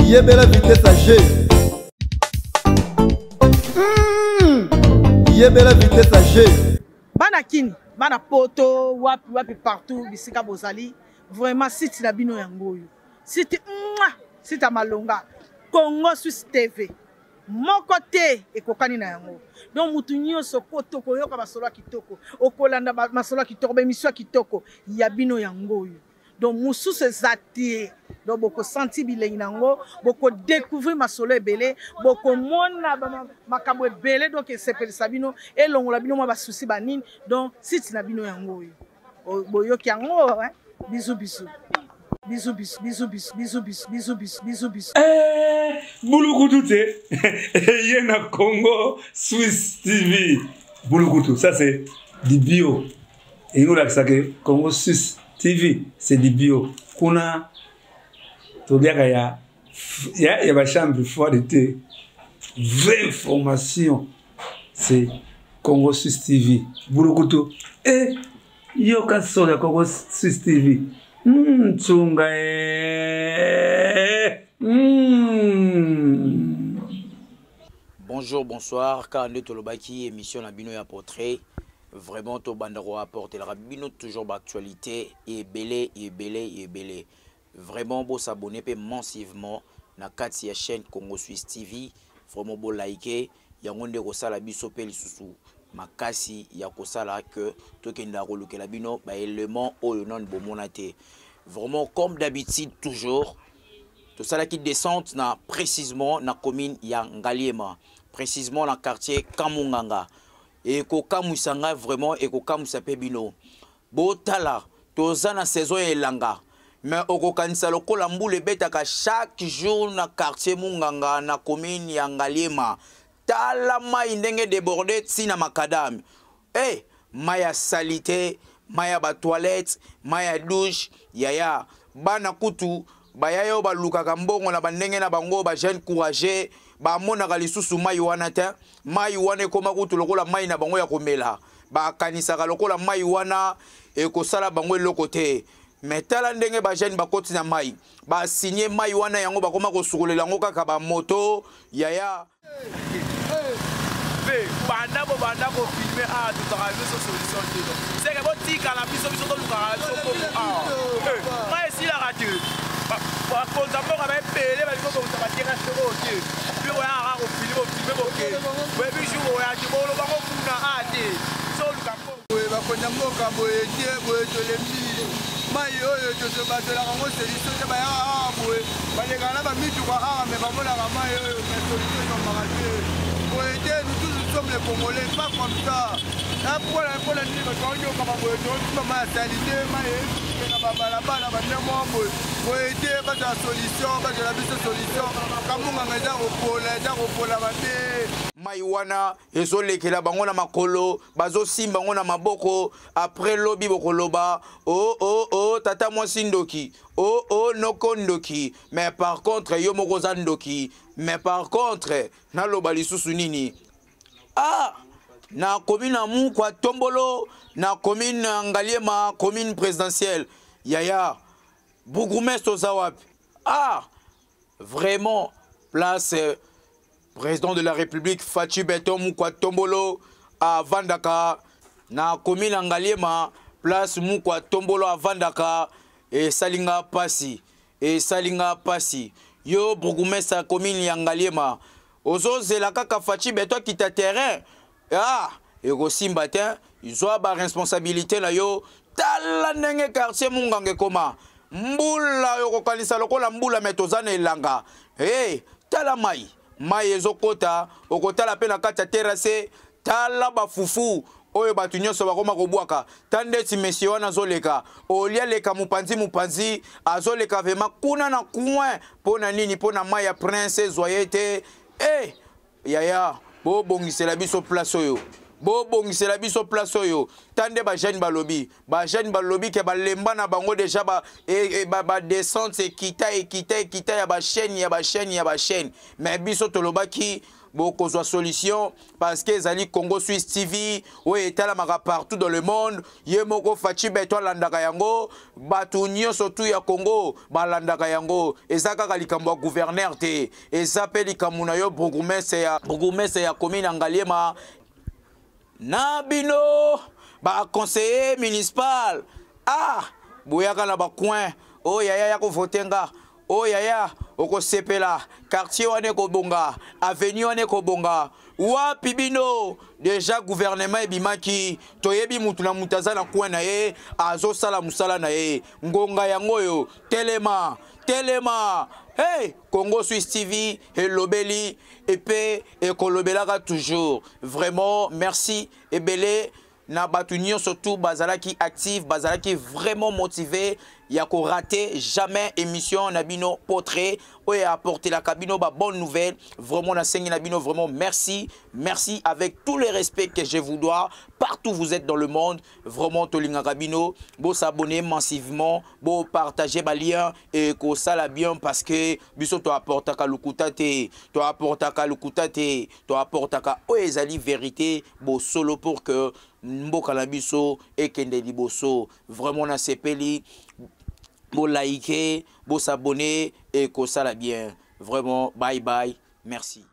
Yebela vitesse ya G. Yebela vitesse ya G. Bana Kin, bana poto, wapi wapi partout bisika bozali, vraiment site na bino yango oyo. Site mwa, site ya malonga. Congo Suisse TV. Moko te ekokani na yango. Donc mutu nyonso koto koyoka masolo ya kitoko, okolanda masolo ya kitoko, ba émission ya kitoko ya bino yango oyo. Donc mususu eza te. Donc boko sentir bilengi na yango, boko découvrir masolo ebele, boko mona makambo ebele, donc esepelisa bino, elongola bino mwa ba soucis ba nini. Donc site na bino yango oyo. Boyoki yango, hein? Bisous, bisous. Bisous, bisous, bisous, bisous, bisous, bisous, bisous, bisous, bisous, bisous. Bulukutu te. Ye na Congo Suisse TV. Bulukutu, ça c'est du bio. Et nous là, ça que Congo Suisse TV, c'est du bio. Kuna toliaka ya ya ya ba chambre froide te. Vraie information, c'est Congo Suisse TV. Bulukutu. Yoka solo ya Congo Suisse TV. Tsunga eh. Bonjour, bonsoir. Car nde tolobaki émission na bino ya portrait. Vraiment to banda ko apporter la bino toujours ba actualité ebele ebele ebele. Vraiment bo s'abonner pe massivement na kati ya chaîne Congo Suisse TV. Vraiment bo liker yango nde kosala biso pe lisusu makasi ya kosala que tokenda kolukela bino ba éléments oyo non bomona te. Vraiment comme d'habitude toujours tosalaki descente na précisément na commune ya Ngaliema, précisément na quartier Kamunganga. Ekokamwisa ngai vraiment, ekokamwisa pe bino. Botala toza na saison ya elanga, mais okokanisa lokola mbula ebetaka chaque jour na quartier Munganga na commune ya Ngaliema. Tala mai ndenge débordé ti na macadam. Mai ya salité, mai ya ba toilette, mai ya douche, yaya bana kutu baya yo balukaka mbongo na bandenge na bango ba jeune courageux bamonaka lisusu mai wana te. Mai wana ekoma kutu lokola mai na bango ya komela, bakanisaka lokola mai wana ekosala bango eloko te. Mais tala ndenge ba jeune bakoti na mai, ba signer mai wana yango bakoma kosukolela yango kaka ba moto yaya. Banda bo banda ko filmer ah tozalaka biso solution te. Donc c'est que botikala biso biso tolukaka biso mbongo ah. Mai esilaka te. Bakonza mboka ba ebele balingi kobongisa ba terrasse oyo te. Puis oya kaka kofilme, bofilme bokende. Boyebi jour oya te, boloba ngo kuna ah te. Biso oluka mbongo. Boye bakonza mboka boye te, boye tolembi. Mai oyo tozobatolaka yango solution te, bayaka awa boye balekaka na bamituka awa me bamonaka mai oyo me solution ezwamaka te. Boye te, nous tous nous sommes les Congolais, pas comme ça. Na mpona nini bato baonyokama boye, tozotumba mai ya salite, mai ekende na babalabala bandenge moko boye. Boye te, bazala solution, bazala biso solution. Kamunganga eza kopola, eza kopola mabe. Mai wana ezolekela bango na makolo, bazosimba bango na maboko. Après lobi bokoloba oh oh oh tata mwasi ndoki, oh oh noko ndoki. Mais par contre yo moko oza ndoki. Mais par contre naloba lisusu nini? Na commune ya Mukwa Tombolo, na commune ya Ngaliema, commune présidentielle. Yaya, bourgmestre oza wapi? Vraiment place président de la République Fatshi Béton Mukwa Tombolo avandaka na commune ya Ngaliema, place Mukwa Tombolo avandaka, esalinga pasi, esalinga pasi. Yo bourgmestre ya commune ya Ngaliema, ozozela kaka Fatshi Béton akita terrain? Ekosimba te, zwa ba responsabilité na yo. Tala ndenge quartier Munganga ekoma. Mbula okokanisa lokola mbula me toza na elanga. Tala mai, mai ezokota, okotala pe na kati ya terrasse, tala bafufu oyo bato nyonso bakoma kobwaka. Ta ndeti monsieur wana azoleka, olia leka mopanzi mopanzi, azoleka vraiment kuna na coin. Mpo na nini? Mpo na mai ya prince ezwa ye te. Yaya, bobongisela biso place oyo. Bobongisela biso place oyo. Ta nde ba jeune balobi. Ba jeune balobi ke balemba na bango déjà ba descente ekita, ekita, ekita ya ba chaîne, ya ba chaîne, ya ba chaîne. Mais biso tolobaki, Bokozwa solution parce que ezali Congo Suisse TV oyo etalamaka partout dans le monde. Ye moko Fatshi Beto alandaka yango, bato nyonso tu ya Congo balandaka yango. Eza kaka likambo ya gouverneur te, eza mpe likambo na yo bourgmestre ya bourgmestre ya commune ya Ngaliema na bino ba conseiller municipal. Ah, boyaka na ba coin oyo, yaya ya kovote nga, oyo yaya okosepela, quartier wana ekobonga, avenue wana ekobonga. Wapi bino? Déjà gouvernement ebimaki, toyebi mutu na mutu aza na coin na ye, azosala mosala na ye. Ngonga yango oyo, telema, telema. Hey, Congo Suisse TV elobeli epe ekolobelaka toujours. Vraiment merci ebele na bato nyonso tu bazalaki active, bazalaki vraiment motivé ya korater jamais émission na bino portrait oyo apportelaka bino ba bonne nouvelle. Vraiment nasengi na bino vraiment merci, merci avec tout le respect que je vous dois partout vous êtes dans le monde. Vraiment tolingaka bino, bosabonner massivement, bopartager balien et kosala bien, parce que biso toapportaka lokuta te, toapportaka lokuta te, toapportaka oyo ezali vérité, bosolo, pour que mboka na biso ekende liboso. Vraiment nasepeli, bolike, bosabonner et kosala bien. Vraiment, bye bye, merci.